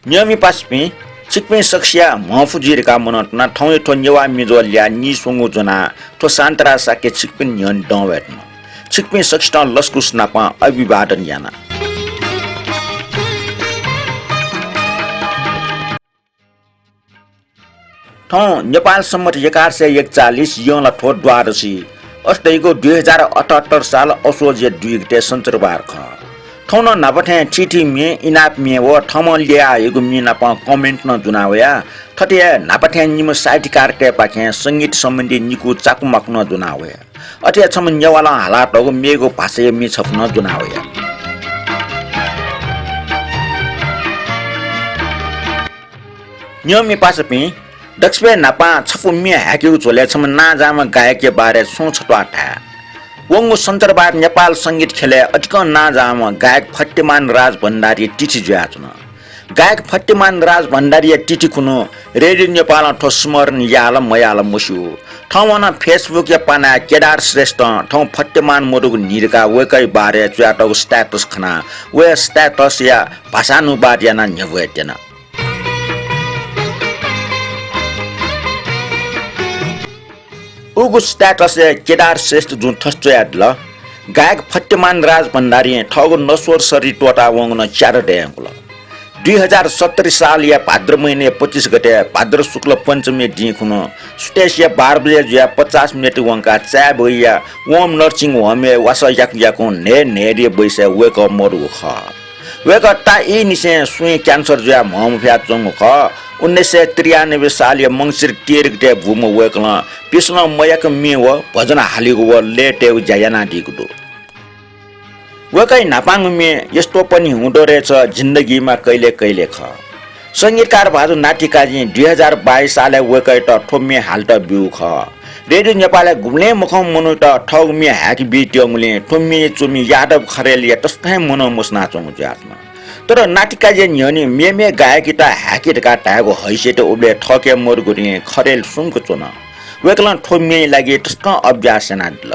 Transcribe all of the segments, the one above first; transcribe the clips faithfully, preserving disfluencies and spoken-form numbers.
न्यंमि पासापिं, छिकपिं सकसिया म्हफु जुइ धकाः मनंतुना। थौंया थ्व नेवाः म्ये ज्वः ल्याः नीस्वंगु ज्वनाः थ्व शान्तराज शाक्य छिकपिनि न्ह्यःने दं वयेधुन। छिकपिं सकसितं लसकुस नापं अभिवादन याना। थौं नेपाल सम्बत एघार सय एकचालिस यंलाथ्व द्वादशी, अथे धइगु दुई हजार अठहत्तर साल असोजया दुई गते सञ्चरबार खः। थौं नं न्हापा थें थीथी म्ये, इनाप म्ये व थःम्हं ल्याः हइगु म्ये नाप comment नं ज्वना वया। थथे हे न्हापा थें निम्ह साहित्यकारतय्पाखें संगीत सम्बन्धी निकू चाकुमाकु नं ज्वना वया। अथे हे छम्ह नेवालं हालातःगु मेगु भाषाया म्ये छपु नं ज्वना वया। न्यंमि पासापिं, दकसिबय् न्हापां छपु म्ये हाय्केगु झ्वलय् छम्ह नांजाःम्ह गायकया बारे छुं छत्वाः धाये। वंगु सञ्चरबार नेपाल संगीत ख्यलय् अतिकं नांजाःम्ह गायक फत्यमान राज भण्डारी तिथि जुयाच्वन। गायक फत्यमान राज भण्डारीया तिथि खुन्हु रेडियो नेपालं थ्व स्मरण याः ला मयाः ला मस्यू। थौंवं नं Facebook-या पानाय् केदार श्रेष्ठं थौं फत्यमान मदुगु न्हि धकाः वय्कःया बारे च्वयातःगु status खनाः वया status-या भाषानुवाद यानाः न्ह्यब्वये त्यन। उगु status-य् केदार श्रेष्ठजुं थथे च्वयादिल, गायक फत्यमान राज भण्डारीं थःगु नश्वर शरीर त्वःतावंगु नं च्यादँ दयेधुंकल। दुई हजार सत्तरी सालया भाद्र महिनाया पच्चिस गते भाद्र शुक्ल पञ्चमीया दिं खुन्हु सुथसिया बाह्र बजे जुयाः पचास मिनेट वंकाः चाय्बगैया ओम नरसिंह होमय् वासः याकु याकुं न्हय् न्हय्दँया बैसाय् वय्कः मदुगु खः। वय्कः ताःईनिसें सुँइ cancer जुयाः म्हं मफयाच्वंगु खः। उन्नाइस सय त्रियानब्बे सालया मंसिर तेह्र गते बूम्ह वय्कलं पिसलं मयाक म्ये व भजन हालीगु व लय् तयेगु ज्या यानादीगु दु। वय्कःया न्हापांगु म्ये यस्तोपनि हुँदो रहेछ जिन्दगीमा कैले कैले खः। संगीतकार भाजु नातिकाजीं दुई हजार बाइस सालय् वय्कःयात थ्व म्ये हालेत ब्यूगु खः। रेडियो नेपालय् गुबलें मखंम्ह मनूयात थःगु म्ये हाय्के बीत्यंगुलिं थ्व म्येया च्वमि यादव खरेलया तसकं हे मनं मसनाच्वंगु जुयाच्वन। तर नातिकाजीया न्ह्यःने मेमेगु गायकयात हाय्के धकाः धायेगु हैसियत उबलय् थःके मदुगुलिं खरेल सुम्क च्वन। वय्कलं थ्व म्येया लागि तसकं अभ्यास यानादिल।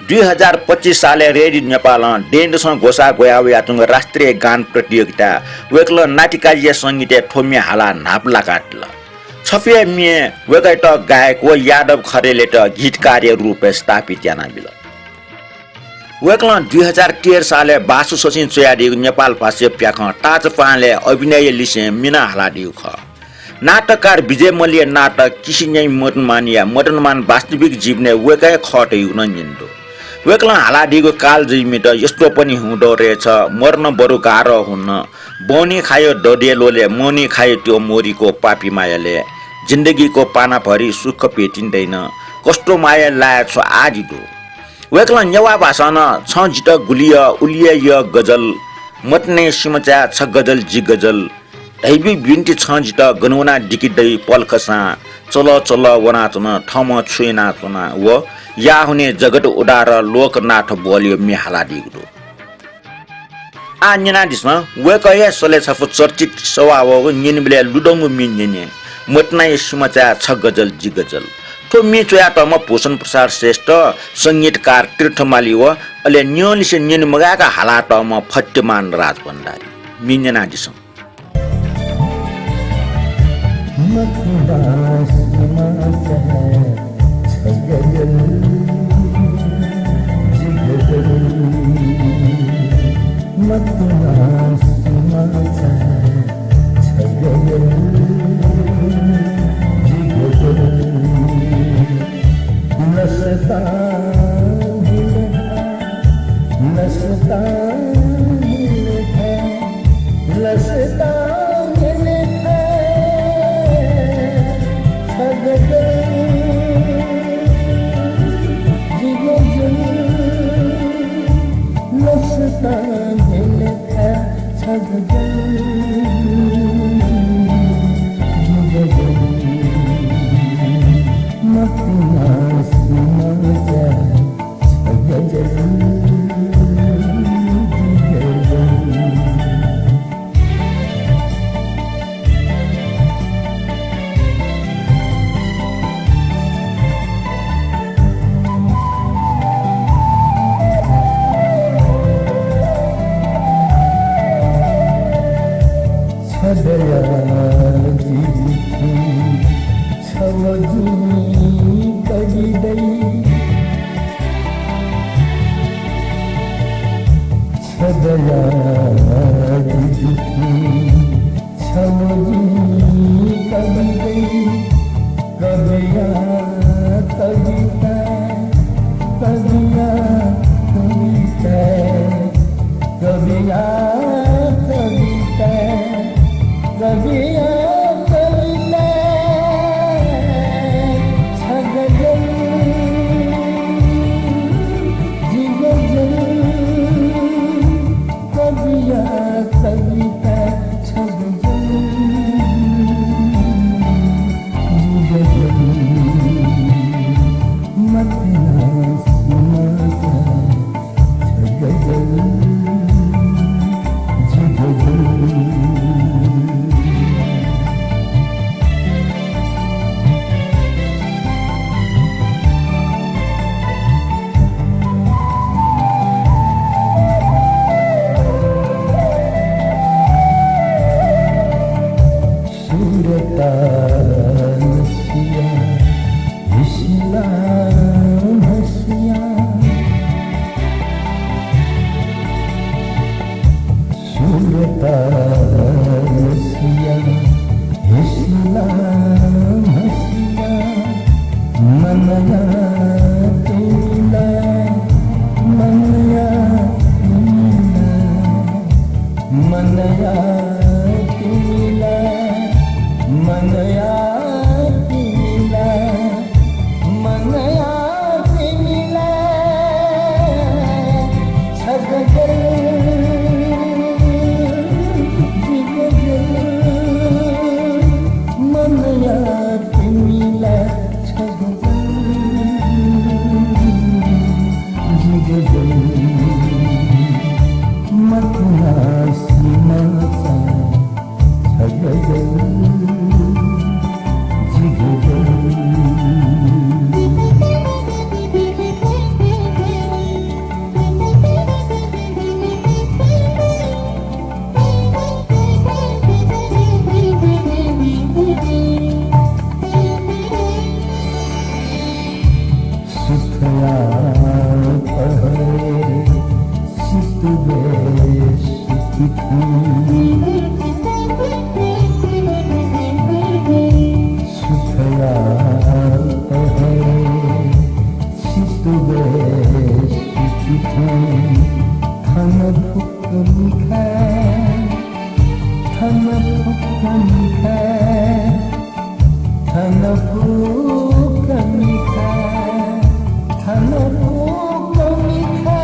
दुई हजार पच्चिस सालय् रेडियो नेपालं दँय्‌दसं ग्वसाः ग्वयाः वयाच्वंगु राष्ट्रिय गान प्रतियोगिताय् वय्कलं नातिकाजीया संगीतय् थ्व म्ये हालाः न्हापा लाकादिल। छपु हे म्यें वय्कःयात गायक व यादव खरेलयात गीतकारया रूपय् स्थापित यानाबिल। वय्कलं दुई हजार तेह्र सालय् बासु शशिं च्वयादीगु नेपाल भाषाया प्याखं ताजपाहांलय् अभिनयया लिसें म्ये नं हालादीगु खः। नाटककार विजय मल्लया नाटक किसिन्याइ मदनमानया मदनमान वास्तविक जीवनय् वय्कः हे खः धइगु नं न्यने दु। वय्कलं हालादीगु कालजयीमित यस्तोपनि हुँदो रहेछ, मरन बरु गाह्रो हुन्न, बौनी खायो ददेलोले, मौनी खायो त्यो मोरीको पापी मायाले, जिन्दगीको पानाभरि सुख भेटिँदैन, कस्तो माया लाया छु आदि दु। वय्कलं नेवाः भाषां नं छं जितः गुलि यः, उलि हे यः गजल, मतिनाया सिमचाय् छ गजल जि गजल, धैबी बिन्ति छं जितः गन वनाः दिके दइ पलखसां, चल चल वनाच्वन, थःम्हं छु यानाच्वना व या हुने जगत उद्धार लोकनाथ बोलया म्ये हालादीगु दु। आः न्यनादिसँ, वय्कःया सलय् छपु चर्चित सवाः वःगु न्यनेबलय् लुधंगु म्ये न्यने, मतिनाया सिमचाय् छ गजल जि गजल। थ्व म्ये च्वयातःम्ह भूषण प्रसाद श्रेष्ठ, संगीतकार तीर्थ माली व अले न्यंलिसे न्यने मगाय्क हालातःम्ह फत्यमान राज भण्डारी। म्ये न्यनादिसँ। छदया जिजिथि छव जिं कवि दइ। छदया जिजिथि छव जिं कवि दइ। कविया कविता, कविया कविता, कविया कविता, कविया कविता, छ गजल, जि गजल, कविया कविता, छ गजल। सुरता नसिया, हिसिला म्हसिया। सुरता नसिया, हिसिला म्हसिया। मनया तिमिला, मनया तिमिला, मनया तिमिला, मनया तिमिला, मनया तिमिला, छ गजल, जि गजल, मनया तिमिला, छ गजल। जि गजल, मतिना सिमाचा, छ गजल, जि गजल। सुथया पहरे सितुबे सितिथुं। सुथया पहरे सितुबे सितिथुं। थन फुक्क मिखा, थन फुक्क मिखा, थन फुक्क मिखा, थन फुक्क मिखा,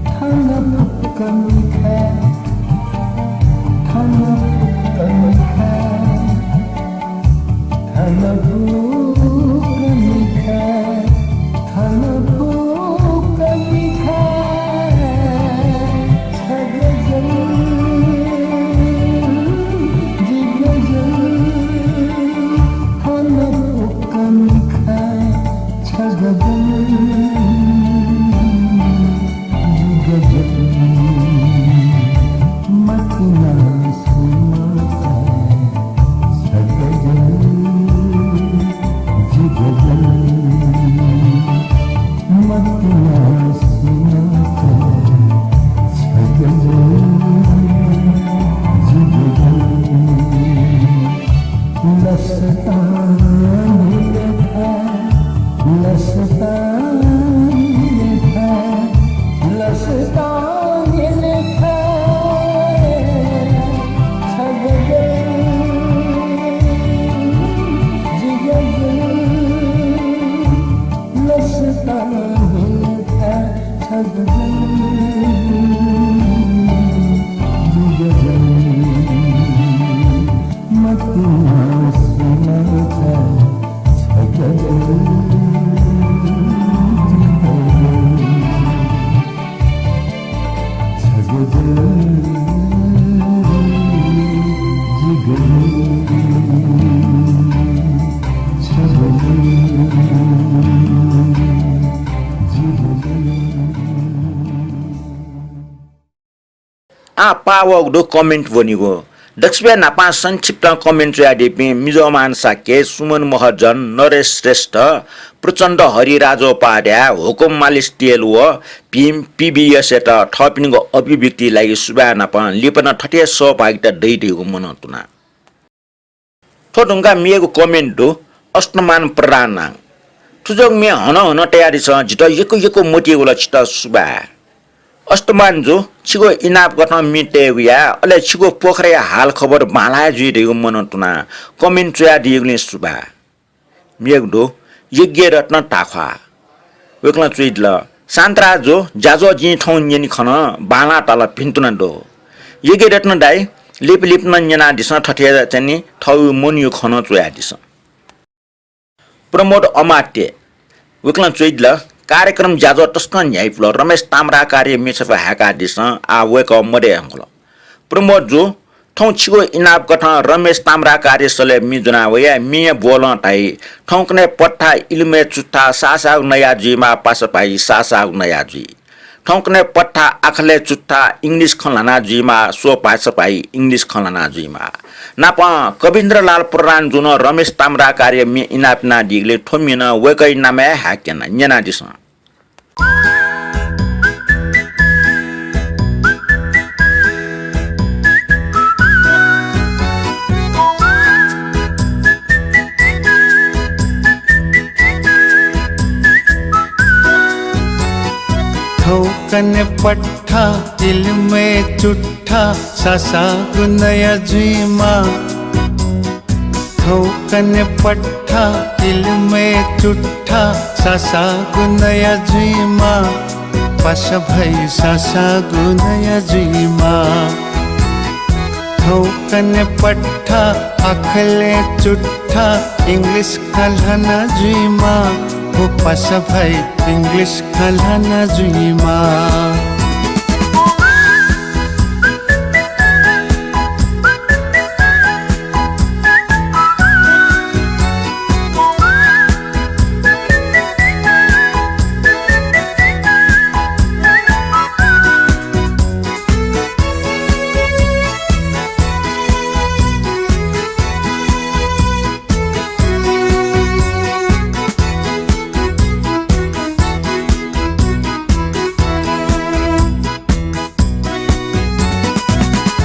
थन फुक्क मिखा, थन फुक्क मिखा। थन फुक्क मिखा, थन फुक्क मिखा, छ गजल, जि गजल, थन फुक्क मिखा, छ गजल। जि गजल, मतिना सिमाचा, छ गजल, जि गजल, मतिना सिमाचा, छ गजल, जि गजल। लसतां हिले था, लसतां हिले था, लसतां हिले था, छ गजल, जि गजल। लसतां हिले था, छ गजल, जि गजल। मतिना सिमाचा, छ गजल, जि गजल, छ गजल, जि गजल, छ गजल, जि गजल। आः पाः वःगु दु comment वनीगु। दक्वसिबय् न्हापां संक्षिप्तं comment च्वयादीपिं मिजोमान शाक्य, सुमन महर्जन, नरेश श्रेष्ठ, प्रचण्ड हरिराजोपाध्याय, हुकुम मालिस तेल व भीम पीबीएस यात थःपिनिगु अभिव्यक्ति लागि सुभाय् नापं लिपा नं थथे सहभागिता दइ धइगु मनंतुना। थ्व धुंकाः मेगु comment दु, अष्टमान प्रधान नां। थुजोगु म्ये हनं हनं तयादिसँ, जितः यक्व यक्व मतिइ वल, छितः सुभाय्। अष्टमान जु, छिगु इनाप कथं म्ये तयेगु याये, अले छिगु पोखराया हालखबर बांलाः हे जुइ धइगु मनंतुना comment च्वयादीगुलिं सुभाय्। मेगु दु, यज्ञरत्न ताख्वाः। वय्कलं च्वयादिल, शान्तराज जु, ज्याझ्वः जिं थौं न्यने खन, बांलाः ताल, भिन्तुना दु। यज्ञरत्न दाइ, लिपा लिपा नं न्यनादिसँ, थथे चाहिँ नि थःगु मनया खँ नं च्वयादिसँ। प्रमोद अमात्य, वय्कलं च्वयादिल, कार्यक्रम ज्याझ्वः तसकं न्ह्याइपुल, रमेश ताम्राकारया म्ये छपु हाय्कादिसँ, आः वय्कः मदये धुंकल। प्रमोद जु, थौं छिगु इनाप कथं रमेश ताम्राकारया सलय् म्ये ज्वना वया, म्येया ब्वलं धाइ, थौंकन्हय् पट्ठा इलमय् चुट्ठा साःसाःगु नया जुइमा, पासा भाइ साःसाःगु नया जुइ। थौंकन्हय् पट्ठा आखलय् चुट्ठा English खँ ल्हाना जुइमा, स्व पासा भाइ English खँ ल्हाना जुइमा। नापं कविन्द्रलाल प्रधान जुं रमेश ताम्राकारया म्ये इनाप यानादीगुलिं थ्व म्ये नं वय्कःया नामय् हे हाय्क्याना, न्यनादिसँ। थौंकन्हय् पट्ठा इलमय् चुट्ठा साःसाःगु नया जुइमा। थौंकन्हय् पट्ठा इलमय् चुट्ठा साःसाःगु नया जुइमा। पासा भाइ साःसाःगु नया जुइमा। थौंकन्हय् पट्ठा आखलय् चुट्ठा English खँ ल्हाना जुइमा। हो पासा भाइ English खँ ल्हाना जुइमा।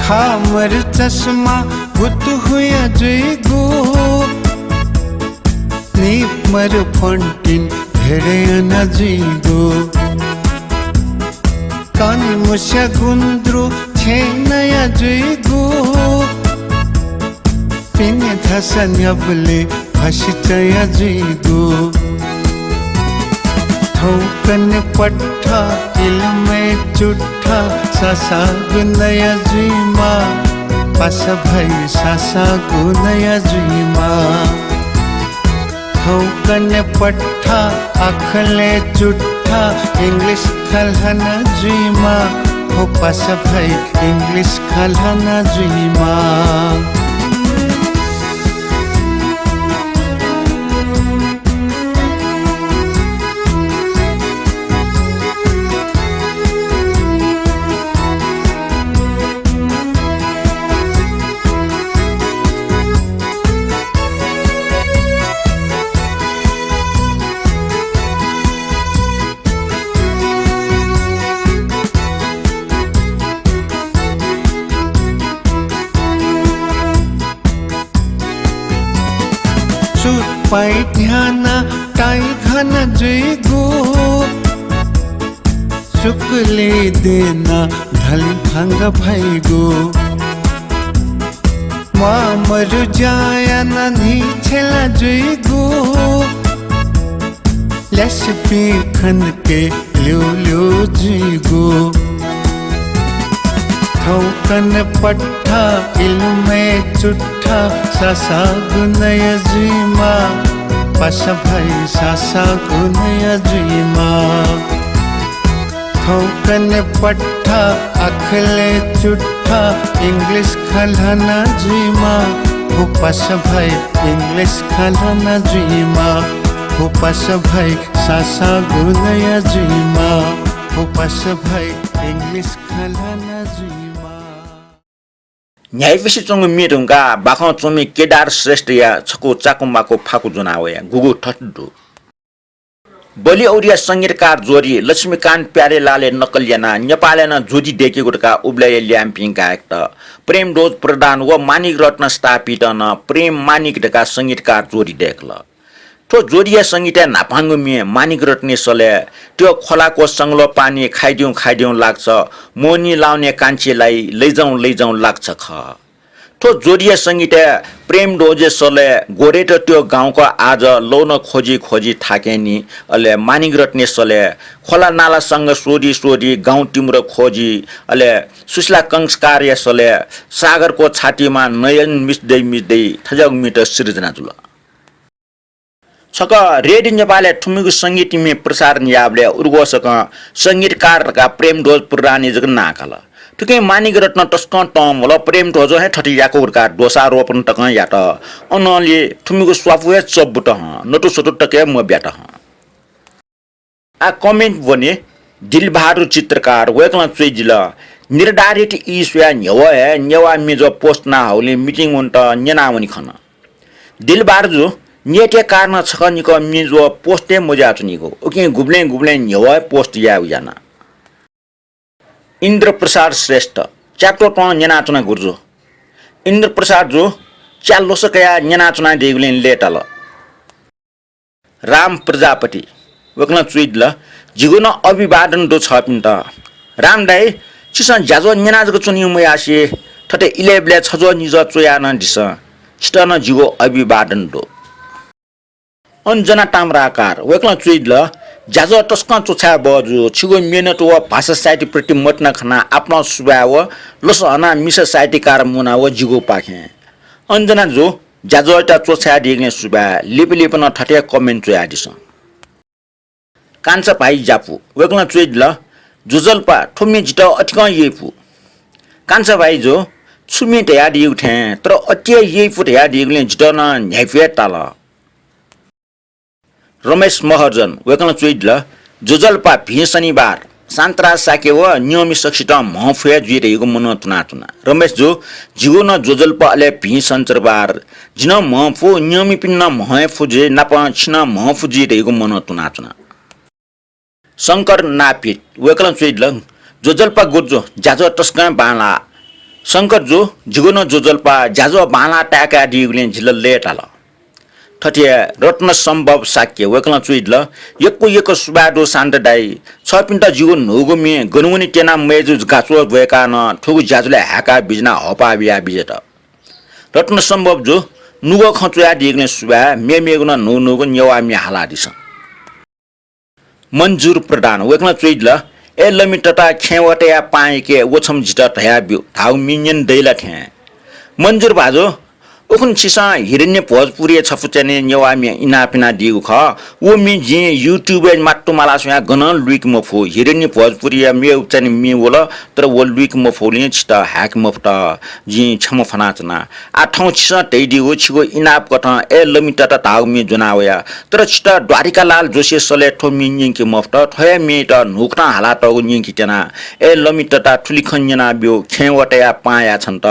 खामर चस्मा गुतु हुया जुइगु, निपमर फन्टिन धेरे याना जुइगु। कानि मुस्या गुन्द्रु छेँ नया जुइगु। पिने धसा न्ह्याबलें भसिचया जुइगु। थौंकन्हय् पट्ठा इलमय् चुट्ठा साःसाःगु नया जुइमा। पासा भाइ साःसाःगु नया जुइमा। थौंकन्हय् पट्ठा आखलय् चुट्ठा English खँ ल्हाना जुइमा। हो पासा भाइ English खँ ल्हाना जुइमा। सुपाँय् ध्यानाः ताइ घना जुइगु। सुकुलि देनाः धलिं भांग भइगु। म्वाःमरु ज्या यानाः न्हि छेला जुइगु। ल्यासेपिं खंके ल्यूल्यू जुइगु। थौंकन्हय् पट्ठा इलमय् चुट्ठा साःसाःगु नया जुइमा। पासा भाइ साःसाःगु नया जुइमा। थौंकन्हय् पट्ठा आखलय् चुट्ठा English खँ ल्हाना जुइमा। हो पासा भाइ English खँ ल्हाना जुइमा। हो पासा भाइ साःसाःगु नया जुइमा। हो पासा भाइ English खँ ल्हाना जुइमा। न्ह्याइपुसे च्वंगु म्ये धुंकाः बाखं च्वंम्ह केदार श्रेष्ठया छकू चाकु माकु फाकु ज्वना वया गुगु थथे दु। बलिउडया संगीतकार जोडी लक्ष्मीकान्त प्यारेलालया नकल यानाः नेपालय् नं जोडी दय्केगु धकाः उबलय्या ल्याय्म्हपिं गायकत प्रेमध्वज प्रधान व माणिक रत्न स्थापितं नं प्रेम माणिक धकाः संगीतकार जोडी दय्कल। थ्व जोडीया संगीतय् न्हापांगु म्ये माणिक रत्नया सलय् त्यो खोलाको संगलो पानी खाइद्यौं खाइद्यौं लाग्छ, मोहनी लाउने कान्छीलाई लैजाउँ लैजाउँ लाग्छ खः। थ्व जोडीया संगीतय् प्रेमध्वजया सलय् गोरेत त्यो गाउँको आज लौन खोजी खोजी थाकेंनि, अले माणिक रत्नया सलय् खोला नालासँग सोधी सोधी गाउँ तिमुर खोजी, अले सुशीला कंसकारया सलय् सागरको छातीमा नयन मिच्दै मिच्दै थज्याःगु म्येत सिर्जना जुल। छकः रेडियो नेपालय् थुमिगु संगीत म्ये प्रसारण याःबलय् उर्गोसकं संगीतकार धकाः प्रेमध्वज प्रधानया जक नां काल। थुकिं माणिक रत्न तसकं तंम्वल, प्रेमध्वजं हे थथे याकूगु धकाः दोषारोपण तकं यात। अनंलि थुमिगु स्वापू हे चब्बुत हं, नतुसतु तक हे मब्यात हं। आ comment वने दिलबहादुर चित्रकार, वय्कलं च्वयादिल, निर्धारित ई स्वयाः न्ह्यवः हे नेवाः म्ये ज्वः post याना हःगुलिं meeting वनेत न्यनावनी खन। दिलबहादुर जु, नेटया कारणं छकः निकः म्ये ज्वः post हे मजुयाच्वनीगु, उकिं गुबलें गुबलें न्ह्यवः हे post यायेगु याना। इन्द्रप्रसाद श्रेष्ठ, च्यात्वत्वं न्यनाच्वना गुरुजु। इन्द्रप्रसाद जु, च्या ल्वसः कयाः न्यनाच्वनादीगुलिं लय्ताल। राम प्रजापति, वय्कलं च्वयादिल, जिगु नं अभिवादन दु छःपिन्त। राम दाइ, छिसं ज्याझ्वः न्यना जक च्वनीगु मयासें थथे इलय्ब्लय् छज्वः निज्वः च्वयाः नं दिसँ। छितः नं जिगु अभिवादन दु। अञ्जना ताम्राकार, वय्कलं च्वयादिल, ज्याझ्वः तसकं च्वछाये बहःजू, छिगु मेहनत व भाषा साहित्यप्रति मतिना खनाः आपालं सुभाय् व लसः हनाः मिसा साहित्यकार मुना व जिगुपाखें। अञ्जना जु, ज्याझ्वःयात च्वछायादीगुलिं सुभाय्, लिपा लिपा नं थथे comment च्वयादिसँ। कान्छा भाइ ज्यापु, वय्कलं च्वयादिल, ज्वजलपा, थ्व म्ये जितः अतिकं यइपु। कान्छा भाइ जु, छु म्ये धयादीगु थें, तर अति हे यइपु धयादीगुलिं जितः नं न्ह्याइपु हे ताल। रमेश महर्जन, वय्कलं च्वयादिल, ज्वजलपा, भिं शनिबार शान्तराज शाक्य व नियमी सकसितं म्हं फु हे जुइ धइगु मनं तुनाच्वना। रमेश जु, जिगु नं ज्वजलपा अले भिं शनिबार, जि नं म्हं फु, नियमीपिं नं म्हं हे फु जुइ, नापं छि नं म्हं फु जुइ धइगु मनं तुनाच्वना। शंकर नापित, वय्कलं च्वयादिल, ज्वजलपा गुरुजु, ज्याझ्वः तसकं बांलाः। शंकर जु, जिगु नं ज्वजलपा, ज्याझ्वः बांलाः ताय्कादीगुलिं जितः लय्ताल। थथे रत्न सम्भव शाक्य, वय्कलं च्वयादिल, यक्व यक्व सुभाय् दु शान्त दाइ। छःपिन्त जिगु न्हूगु म्ये गन वनी त्यना मय्जु गाच्वः ब्वय्काः नं थुगु ज्याझ्वलय् हाय्काः बिज्यानाः हःपाः बियाबिज्यात। रत्न सम्भव जु, नुगः खँ च्वयादीगुलिं सुभाय्, मेमेगु नं न्हू न्हूगु नेवाः म्ये हालादिसँ। मन्जुर प्रधान, वय्कलं च्वयादिल, ए लमि तता, खेँय् वतया पां यय्के, व छम्ह जितः धयाब्यु, धाःगु म्ये न्यने दइ ला थें। मन्जुर भाजु, उखुन्हु छिसं हिरण्य भोजपुरीया छपु च्यानेलय् नेवाः म्ये इनाप यानादीगु खः। व म्ये जिं YouTube-य् मात्तु माला स्वयाः गनं लुइके मफु। हिरण्य भोजपुरीया मेगु च्यानेलय् म्ये वल, तर व लुइके मफुगुलिं छितः हाय्के मफुत। जिं क्षमा फ्वनाच्वना। आः थौं छिसं धयादीगु छिगु इनाप कथं ए लमि तता धाःगु म्ये ज्वना वया। तर छितः द्वारिकालाल जोशीया सलय् थ्व म्ये न्यंके मफुत। थ्व हे म्येयात न्हूकथं हालातःगु न्यंके त्यना। ए लमि तता, थुलि खँ न्यनाब्यु, खेँय् वतया पां याये छन्त।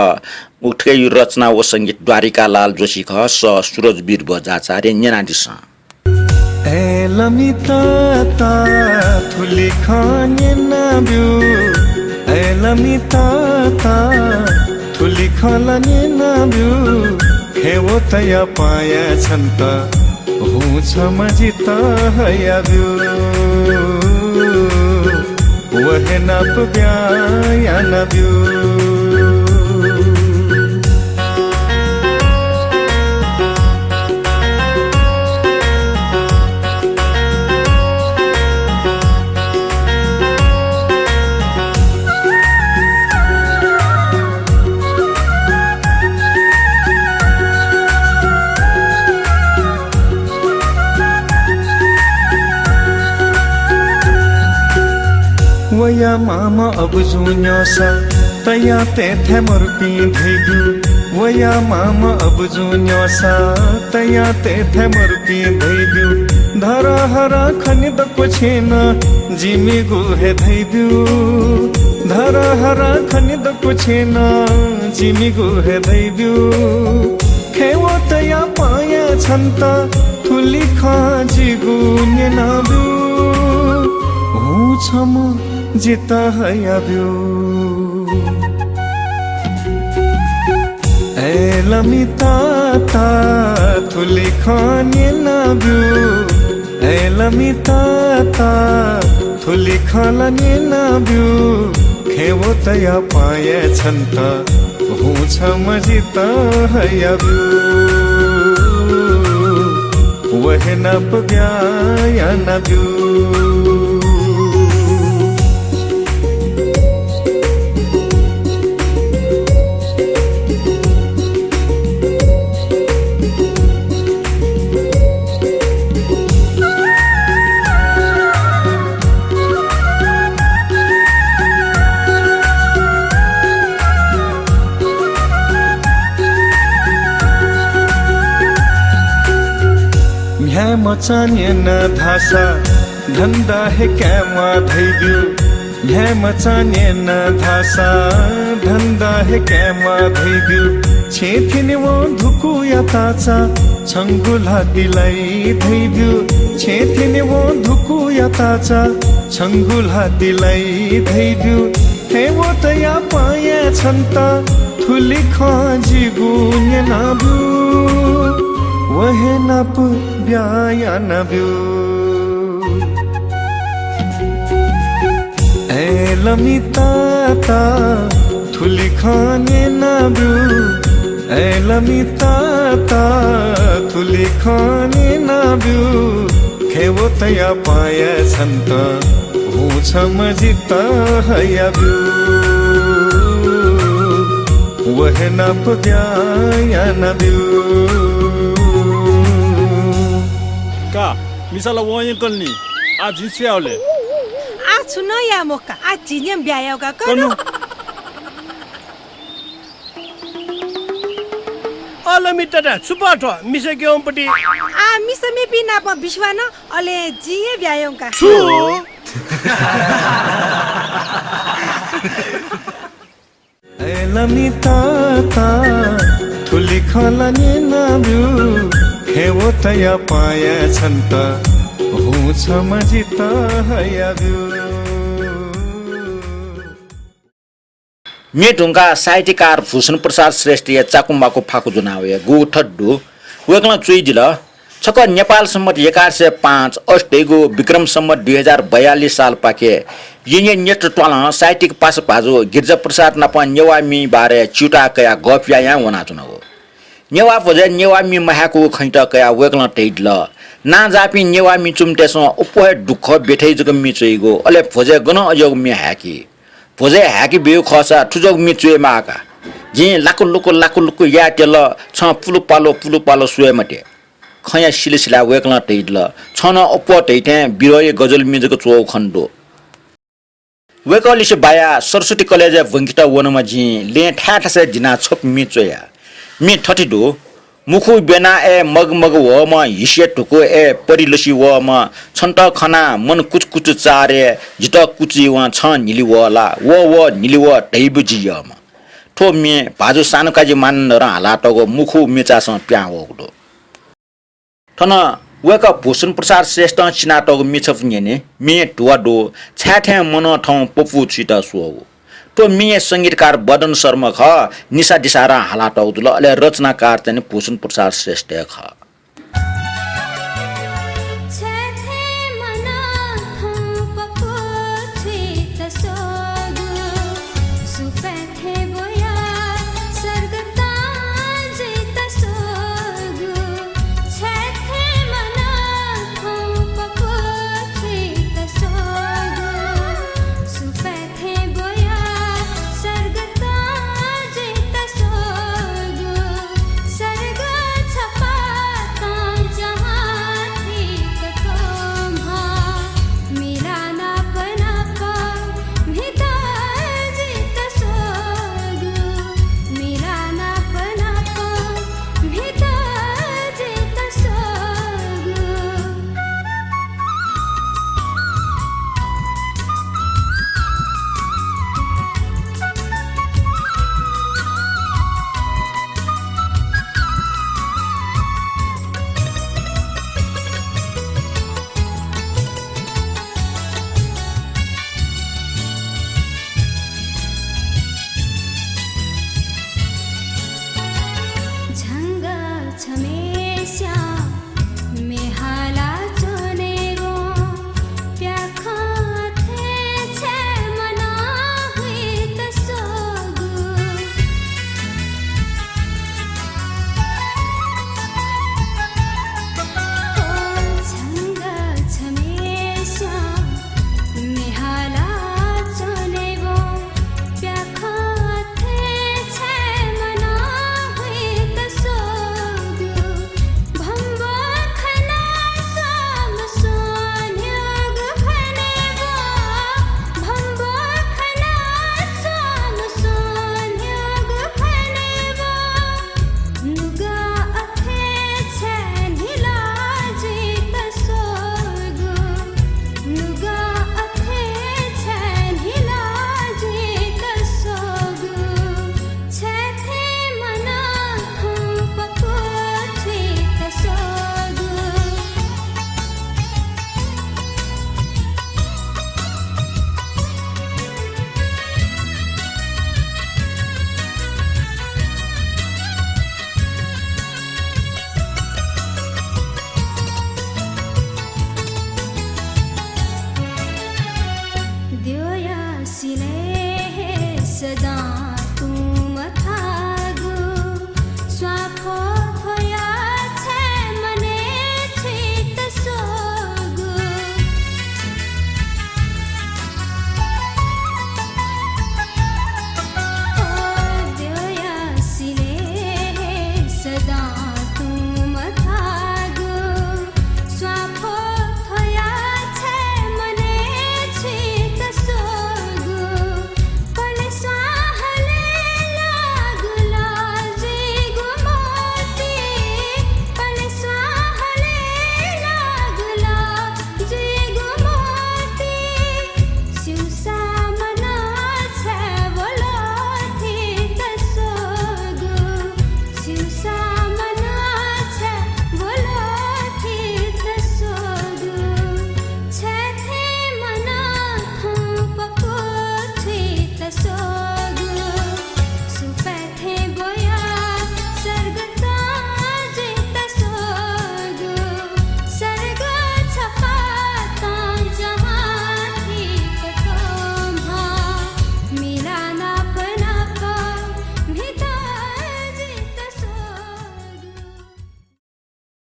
उकिया रचना व संगीत द्वारिकालाल जोशी खः, सः सुरजवीर बज्राचार्यं न्यनादिसँ। ए लमि तता, थुलि खँ न्यनाब्यु। ए लमि तता, थुलि खँ ला न्यनाब्यु। खेँय् वतया पां याये छन्त, हुँ छम्ह जितः हयाब्यु। व हे नाप ब्याहा यानाब्यु। वया मामा अबुजुं न्यंसा तया तय्थाय् मरुपिं धइब्यु। वया मामा अबुजुं न्यंसा तया तय्थाय् मरुपिं धइब्यु। धरहरा खने दक्व छेँ नं जिमिगु हे धइब्यु। धरहरा राखनी दक्व छेँ नं जिमिगु हे धइब्यु। खँय् व तया पाया छन्त थुलि खँ जिगु न्यनाब्यु। हुँ छम्ह जितः हयाब्यु। अय् लमि ताता, थुलि खँ न्यनाब्यु। अय् लमि ताता, थुलि खँ ला न्यनाब्यु। खँय् व तया पाया छन्त हुँ छम्ह जितः हयाब्यु। व हे नाप ब्या यानाब्यु। म्ह्याय् मचा न्यना धाःसा धन्दा हे कायेमा धइब्यु। म्ह्याय् मचा न्यना धाःसा धन्दा हे कायेमा धइब्यु। छेँ थ्यनेवं धुकुया ताचा छंगु ल्हातिलाइ धइब्यु। छेँ थ्यनेवं धुकुया ताचा छंगु ल्हातिलाइ धइब्यु। खँय् व तया पाया छन्त थुलि खँ जिगु न्यनाब्यु। व हे नाप ब्या यानाब्यु। अय् लमि ताता, थुलि खँ न्यनाब्यु। अय् लमि ताता, थुलि खँ न्यनाब्यु। खँय् व तया पाया छन्त हुँ छम्ह जितः हयाब्यु। व हे नाप ब्या यानाब्यु। का, मिसा ला वं यंकल नि। आः जिं छु याये ले? आः छुं नं याये मखु का। आः झी न्यने ब्या याये का। कनु। कनु। अले मिता, छु पः थ्व मिसा क्यंपति? आः मिसा मेपिं नाप बिस्वां नं, अले जिं हे ब्या याये का। छु? अय् लमि ताता, थुलि खँ ला न्यनाब्यु। खँय् व तया पाया छन्त हुँ छम्ह जितः हयाब्यु। म्ये धुंकाः साहित्यकार भूषण प्रसाद श्रेष्ठया चाकु माकु फाकु ज्वना वये। गुगु थथे दु। वय्कलं च्वइदिल। छकः नेपाल सम्बत एघार सय पाँच अष्टैगु विक्रम सम्बत दुई हजार बयालिस सालपाखे येँय् न्यत त्वालं साहित्यिक पासा भाजु गिरिजा प्रसाद नाप नेवाः म्येया बारे च्यूताः कयाः गःपि यायां वनाच्वनागु। नेवाः भ्वजय् नेवाः म्ये मह्याकूगु खँयात कयाः वय्कलं धयादिल, नांजाःपिं नेवाः म्येच्वमितय्सं अप्वः हे दुःख ब्यथय् जक म्ये च्वइगु, अले भ्वजय् गनं अज्याःगु म्ये हाय्की? भ्वजय् हाय्के ब्यूगु खःसा थुज्याःगु म्ये च्वये माः का। जिं लाकुलुकु लाकुलुकु यायेत्यल, छं पुलुपालो पुलुपालो स्वये मते। खँया सिलासिलाय् वय्कलं धयादिल, छं नं अप्वः धइथें बिरहया गजल म्ये जक च्वःगु खने दु। वय्कःलिसे बायाः सरस्वती कलेजय् ब्वंकेत वनाम्ह जिं लँय् थाय् थासय् दिनाः छपु म्ये च्वया। म्ये थथे दु, मुखु ब्यना अय् मगमग वःम्ह, हिसय् धुकु अय् परिलसि वःम्ह, छन्त खनाः मन कुचकुच चाःरे, जितः कुचि वं छं न्हिलि वः ला, वः वः न्हिलि वः धइबु जि यःम्ह। थ्व म्ये भाजु सानुकाजी मानन्धरं हालातःगु मुखु म्येचासं पिहां वःगु दु। थन वय्कः भूषण प्रसाद श्रेष्ठं चिनातःगु म्ये छपु न्यने। म्ये धुवा दु, छाय् थें मनं थौं पपू छुइत स्वःगु। थ्व म्येया संगीतकार बदन शर्मा खः, निशा दिसारं हालातःगु जुल, अले रचनाकार चाहिँ भूषण प्रसाद श्रेष्ठ हे खः।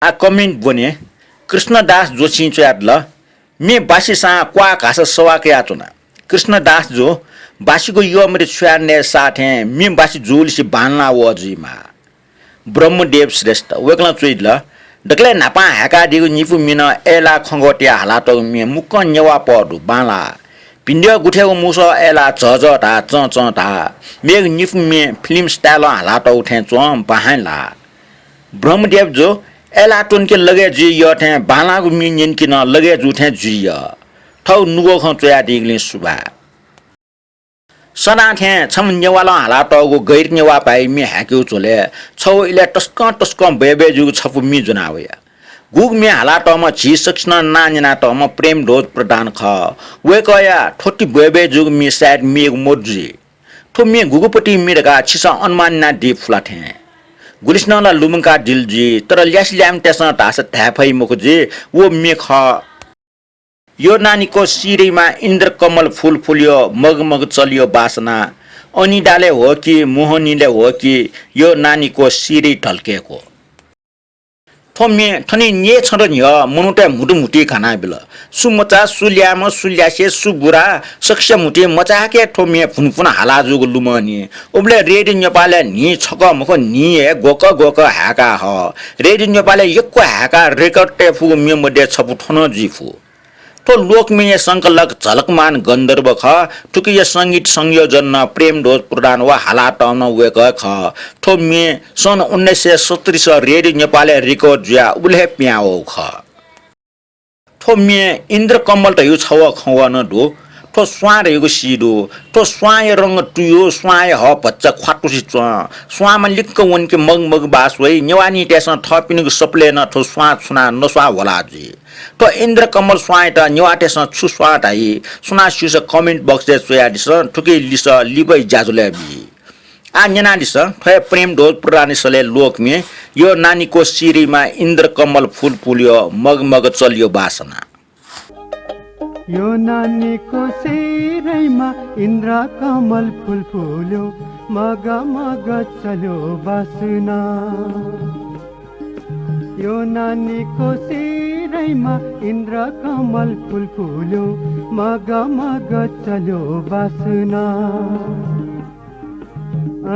आ comment ब्वने कृष्णदास जोशीं च्वयादिल, मे बासिसां क्वाः घास सवाः कयाच्वना। कृष्णदास जु बासिगु यःमरि छुयानय् साः थें मे बासि जूलिसे बांलाः वः जुइमाः। ब्रह्मदेव श्रेष्ठ वय्कलं च्वयादिल, दकलय् न्हापां हाय्कादीगु निपु मिं नं अय्लाः खँग्वः तयाः हालातःगु मे मुक्कं नेवाः पः दु, बांलाः। भिंद्यः गुथेगु मुसः अय्लाः झःझः धाः, चंचं धाः। मेगु निपु मे film style हालातःगु थें च्वं, बांलाः। ब्रह्मदेव जु, अय्लाः त्वंके लगय् जुइ यः थें बांलाःगु मे न्यंके नं लगय् जू थें जुइ यः। थःगु नुगः खँ च्वयादीगुलिं सुभाय्। सदां थें छम्ह नेवालं हालातःगु गैर नेवाः भाय् मे हाय्केगु झ्वलय् छगू इलय् तसकं तसकं बय्बय् जूगु छपु मे ज्वना वया। गुगु मे हालातःम्ह झी सकसिनं नां न्यनातःम्ह प्रेमध्वज प्रधान खः। वय्कःया थ्व ति बय्बय् जूगु मे सायद मेगु मदु जुइ। थ्व मे गुगु पतिं मे धकाः छिसं अनुमान यानादी फु ला थें। गुलिसिनं ला लुमंकादिल जुइ, तर ल्यासे ल्याय्म्हतय्सं धाःसा धाये फइ मखु जुइ, व मे खः। यो नानीको सिरैमा इन्द्रकमल फूल फूल्यो, मग मग चल्यो बासना। अनिदाले हो कि, मोहनीले हो कि, यो नानीको सिरै ढल्केको। थ्व मे थनिं न्यय्छदँ न्ह्यः मनूतय् म्हुतुम्हुतुइ घानाबिल। सु मचा, सु ल्याय्म्ह, सु ल्यासे, सु बुरा, सकसिया म्हुतुइ मचाय्क थ्व मे भुनभुन हाला जूगु लुमंनि। उबलय् रेडियो नेपालय् न्हि छकः मखु, न्हि हे ग्वकः ग्वकः हाय्का हः। रेडियो नेपालय् यक्व हाय्काः record तये फुगु मे मध्ये छपु थ्व नं जुइ फु। थ्व लोकमेया संकलक झलकमान गन्धर्व खः। थुकिया संगीत संयोजन नं प्रेमध्वज प्रधान व हालातःम्ह नं वय्कः खः। थ्व मे सन् उन्नाइस सय सत्तरी स रेडियो नेपालय् record जुयाः उबलय् हे पिहां वःगु खः। थ्व मे इन्द्रकमल धयागु छगू खँग्वः नं दु। थ्व स्वां धयागु सी दु। थ्व स्वांया रंग तुयु, स्वांया हः भचा ख्वातुसे च्वं। स्वांम्ह लिक्क वंके मग मग बास वइ। नेवाःनितय्सं थःपिनिगु सपलय् नं थ्व स्वां छुनाः नस्वाः ह्वला जुइ। थ्व इन्द्रकमल स्वांयात नेवाःतय्सं छु स्वां धाइ? सुनां स्यूसा comment box-य् च्वयादिसँ, थुकिया लिसः लिपाया ज्याझ्वलय् बी। आः न्यनादिसँ, थ्व हे प्रेमध्वज प्रधानया सलय् लोकमे, यो नानीको सिरैमा इन्द्रकमल फूल फूल्यो, मग मग चल्यो बासना। यो नानीको सिरैमा इन्द्रकमल फूल फूल्यो, मग मग चल्यो बासना। यो नानीको सिरैमा इन्द्रकमल फूल फूल्यो, मग मग चल्यो बासना।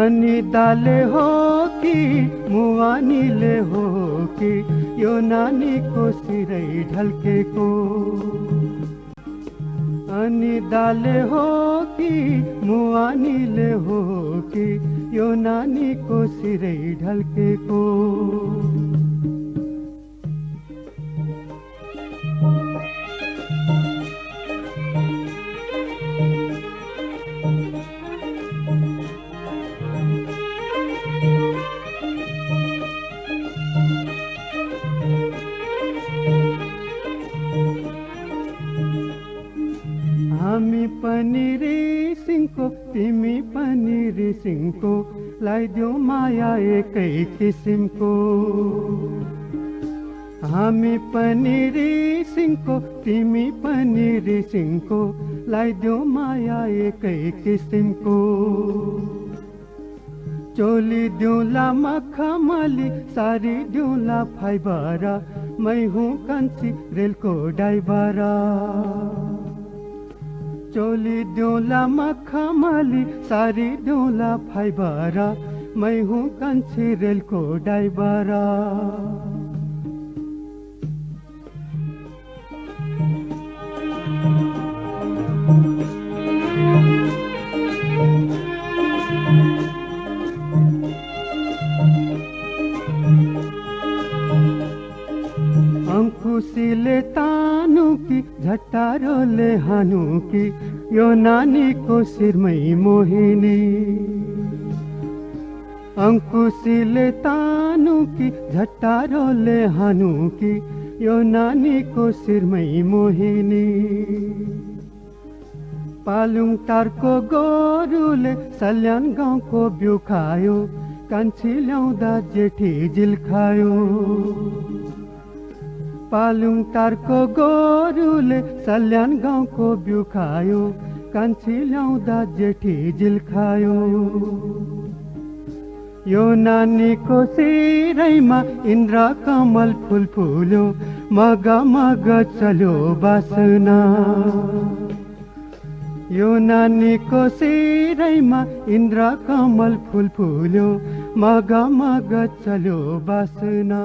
अनिदाले हो कि, मोहनीले हो कि, यो नानीको सिरै ढल्केको। अनिदाले हो कि, मोहनीले हो कि, यो नानीको सिरै ढल्केको। हामी पनि रिसिङको, तिमी पनि रिसिङको, लाइदेऊ माया एकै किसिमको। हामी पनि रिसिङको, तिमी पनि रिसिङको, लाइदेऊ माया एकै किसिमको। चोली दिउँला मखमली, सारी दिउँला फाइबर, मै हुँ कान्छी रेलको ड्राइभर। चोली दिउँला मखमली, सारी दिउँला फाइबर, मै हुँ कान्छी रेलको ड्राइभर। अंकुशीले तानु कि झट्टारोले हानु कि यो नानीको शिरमै मोहिनी। अंकुशीले तानु कि झट्टारोले हानु कि यो नानीको शिरमै मोहिनी। पालुङ टारको गोरुले सल्यान गाउँको बिउ खायो, कान्छी ल्याउँदा जेठी जिल खायो। पालुङ टारको गोरुले सल्यान गाउँको बिउ खायो, कान्छी ल्याउँदा जेठी जिल खायो। योनानीको सिरैमा इन्द्रकमल फुल फुल्यो, मग मग चल्यो बासना। योनानीको सिरैमा इन्द्रकमल फुल फुल्यो, मग मग चल्यो बासना।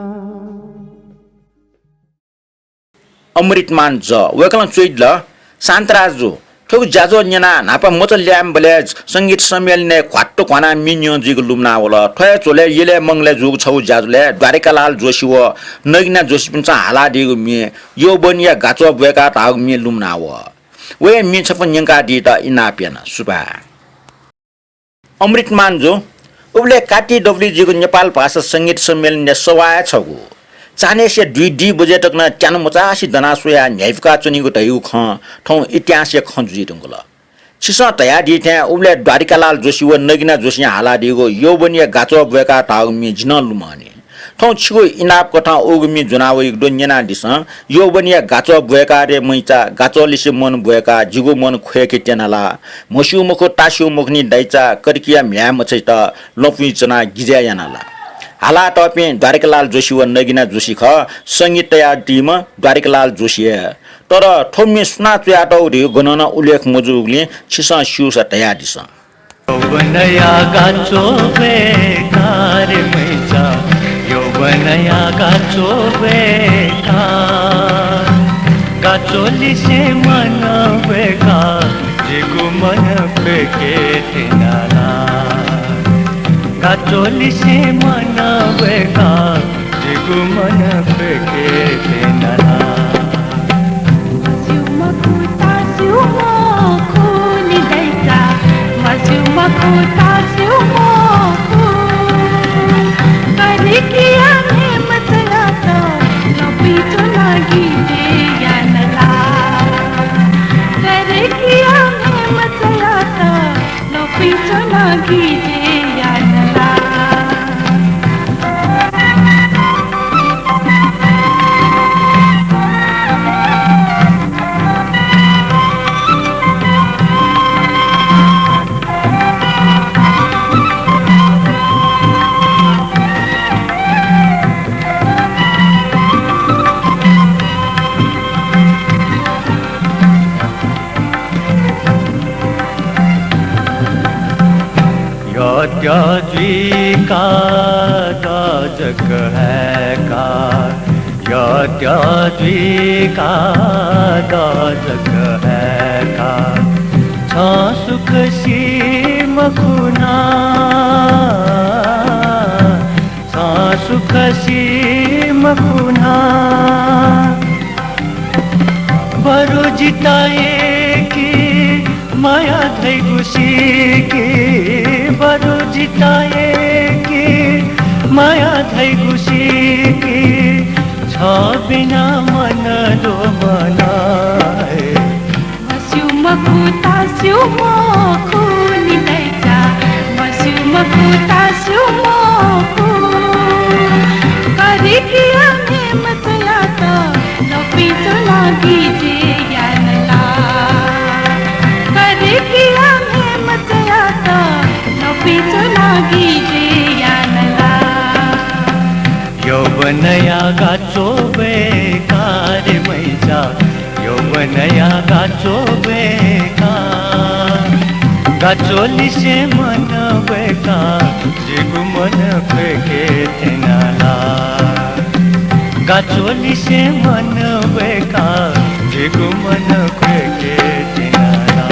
अमृतमान जः, वय्कलं च्वयादिल, शान्तराज जु, थुगु ज्याझ्वः न्यनाः न्हापा मचा ल्यायेमाःबलय् संगीत सम्मेलनय् घ्वात्तु घ्वानाः म्ये न्यं जुइगु लुमना वल। थ्व हे झ्वलय् यलय् मंगलय् जूगु छगू ज्याझ्वलय् द्वारिकालाल जोशी व नगिना जोशीपिन्सं हालादीगु म्ये यौवनया गाच्वः ब्वय्काः धाःगु म्ये लुमना वः। व हे म्ये छपु न्यंकादीत इनाप याना। सुभाय्। अमृतमान जु, उबलय् कात्ति दबुलिइ जुइगु नेपाल भाषा संगीत सम्मेलनया सवाः हे छगू। चान्हय्‌सिया दुई दुई बजे तक नं त्यानु मचासे दनाः स्वयाः न्ह्याइपुका च्वनीगु धइगु खँ थौं इतिहासया खँ जुइ धुंकल। छिसं धयादी थें उबलय् द्वारिकालाल जोशी व नगिना जोशीं हालादीगु यौवनया गाच्वः ब्वय्काः धाःगु म्ये जि नं लुमंनि। थौं छिगु इनाप कथं उगु म्ये ज्वना वइगु दु, न्यनादिसँ। यौवनया गाच्वः ब्वय्काः रे मैचा, गाच्वःलिसे मन ब्वय्काः जिगु मन ख्वय्के त्यना ला? म्हस्यू मखु, तास्यू मखुनि दाइचा, कतिकिया म्ह्याय् मछैत लँपुइ च्वनाः गिजय् याना ला? हालातःपिं द्वारिकालाल जोशी व नगिना जोशी खः, संगीत तयादीम्ह द्वारिकालाल जोशी हे। तर थ्व म्ये सुनां च्वयातःगु धइगु गनं नं उल्लेख मजूगुलिं छिसं स्यूसा धयादिसँ। यौवनया गाच्वः ब्वय्काः रे मैचा, यौवनया गाच्वः ब्वय्काः। गाच्वःलिसे मन ब्वय्काः जिगु मन ख्वय्के त्यना ला? गाच्वःलिसे मन ब्वय्काः जिगु मन ख्वय्के त्यना ला? म्हस्यू मखु, तास्यू मखुनि दाइचा, म्हस्यू मखु, तास्यू मखु। करिकिया म्ये मचायात लँपुइ च्वनाः गिजय् याना ला? करिकिया म्ये मचायात लँपुइ च्वनाः गिजय् याना ला? यःत्यः जुइका दजक हय्का, यःत्यः जुइका दजक हय्का, छं सुख सी मखु नं, छं सुख सी मखु नं। बरु जितः यय्की माया धइगु सीकी, बरु जितः यय्की माया धइगु सीकी, छ बिना मन दु मन हे। म्हस्यू मखु, तास्यू मखुनि दाइचा, म्हस्यू मखु, तास्यू मखु। करिकिया म्ये मचायात लँपुइ च्वनाः गिजय् याना ला? करिकिया म्ये मचायात लँपुइ च्वनाः गिजय् याना ला? यौवनया गाच्वः ब्वय्काः रे मैचा, यौवनया गाच्वः ब्वय्काः, गाच्वःलिसे मन ब्वय्काः जिगु मन ख्वय्के त्यना ला? गाच्वःलिसे मन ब्वय्काः जिगु मन ख्वय्के त्यना ला?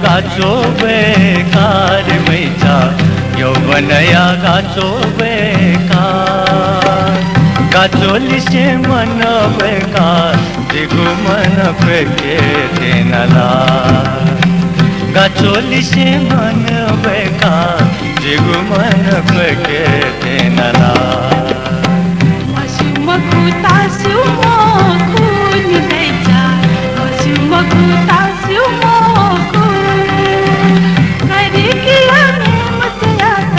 गाच्वः वय्‌का रे मैचा, यौवनया गाच्वः वय्‌का। गाच्वःलिसे मन वय्‌का, जिगु मन क्वय्‌के त्यन ला। गाच्वःलिसे मन वय्‌का, जिगु मन क्वय्‌के त्यन ला। मस्यू मखु तास्यू मखु नि दैचा, मस्यू मखु तास्यू मखु। करेकिया मेमचायात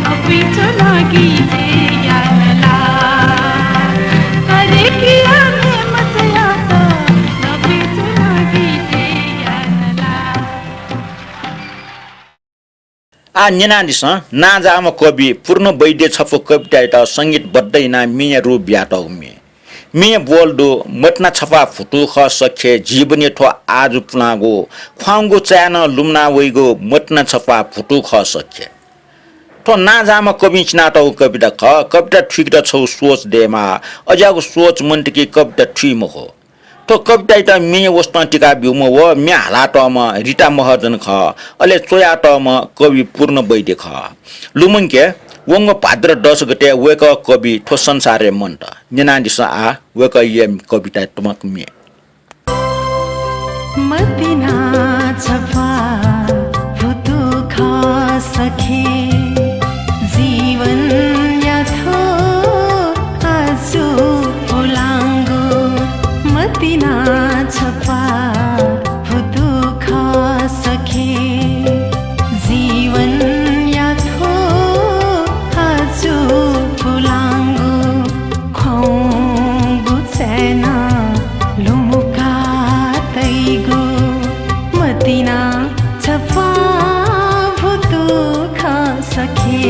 नकुइ च्वनागु ज्या याना ला। करेकिया मेमचायात नकुइ च्वनागु ज्या याना ला। आः न्यनादिसँ, नांजाःम्ह कवि पूर्ण वैद्य छपु कवितायात संगीतबद्ध यानाः म्येया रूप बियातःगु म्ये। म्येया बोल दु, मतिना छपा भुतू खः सखे, जीवनया थ्व आजु पुलांगु, ख्वाउँगु चाय् नं लुमना वइगु मतिना छपा भुतू खः सखे। थ्व नांजाःम्ह कविं चिनातःगु कविता खः। कविता थुइकेत छगू सोच दयेमाः। अज्याःगु सोच मन्तिकी कविता थुइ मखु। थ्व कवितायात म्ये वसतं तिका ब्यूम्ह व म्ये हालातःम्ह रिता महर्जन खः। अले च्वयातःम्ह कवि पूर्ण वैद्य खः। लुमंके, वंगु भाद्र दस गते वय्‌कः कवि थ्व संसारय् मन्त। न्यनादिसँ आः वय्‌कःया कविता तमक म्ये। मतिना छपा भुतू खः सखे, जीवनया थ्व आजु पुलांगु। मतिना छपा भुतू खः सखे, जीवनया थ्व आजु पुलांगु। ख्वाउँगु चाय् नं लुमुका तइगु, मतिना छपा भुतू खः सखे।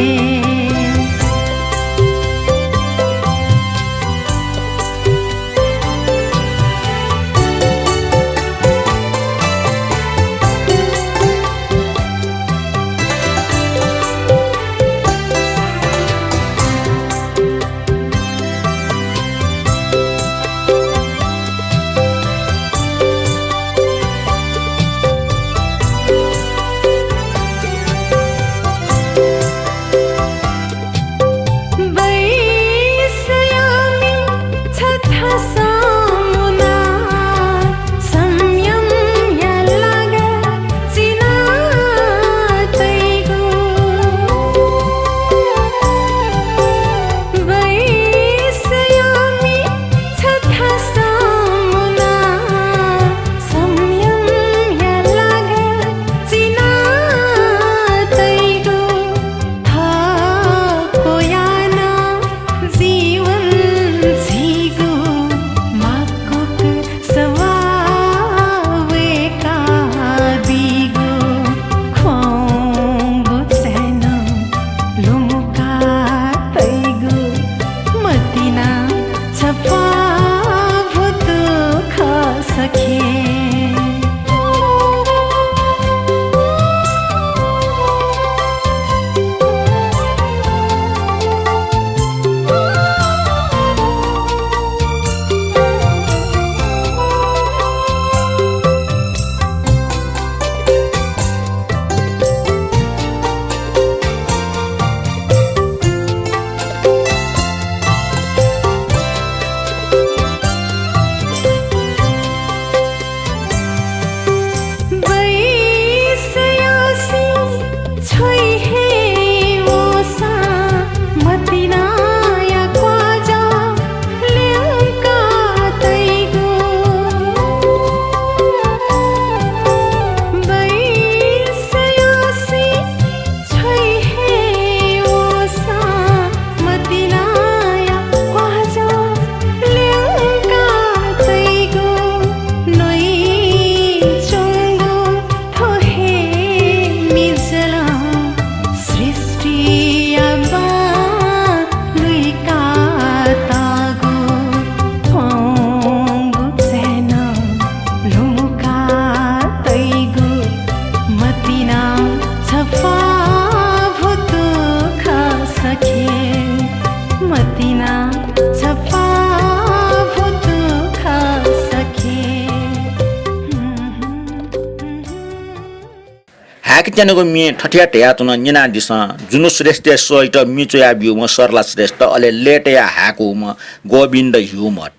च्वनागु म्ये थथे धयाच्वन, न्यनादिसँ। जुनु श्रेष्ठया सःइत म्ये च्वया ब्यूम्ह सरला श्रेष्ठ, अले लय् तयाः हाय्कूम्ह गोविन्द ह्यूमत।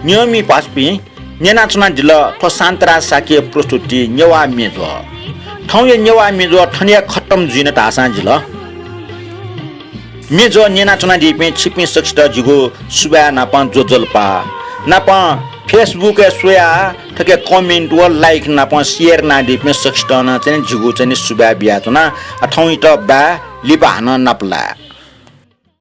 न्यंमि पासापिं, न्यनाच्वनादिल थ्व शान्तराज शाक्यया प्रस्तुति नेवाः म्येज्वः। थौंया नेवाः म्येज्वः थन हे खतम जुइन धाःसां जिल। म्येज्वः न्यनाच्वनादीपिं छिपिं सकसित जिगु सुभाय् नापं ज्वजलपा। नापं Facebook-य् स्वयाः थथे comment व like नापं share यानादीपिं सकसित नं चाहिँ जिगु चाहिँ सुभाय् बियाच्वना। आ, थौंयात बाय्, लिपा हानं नापलाये।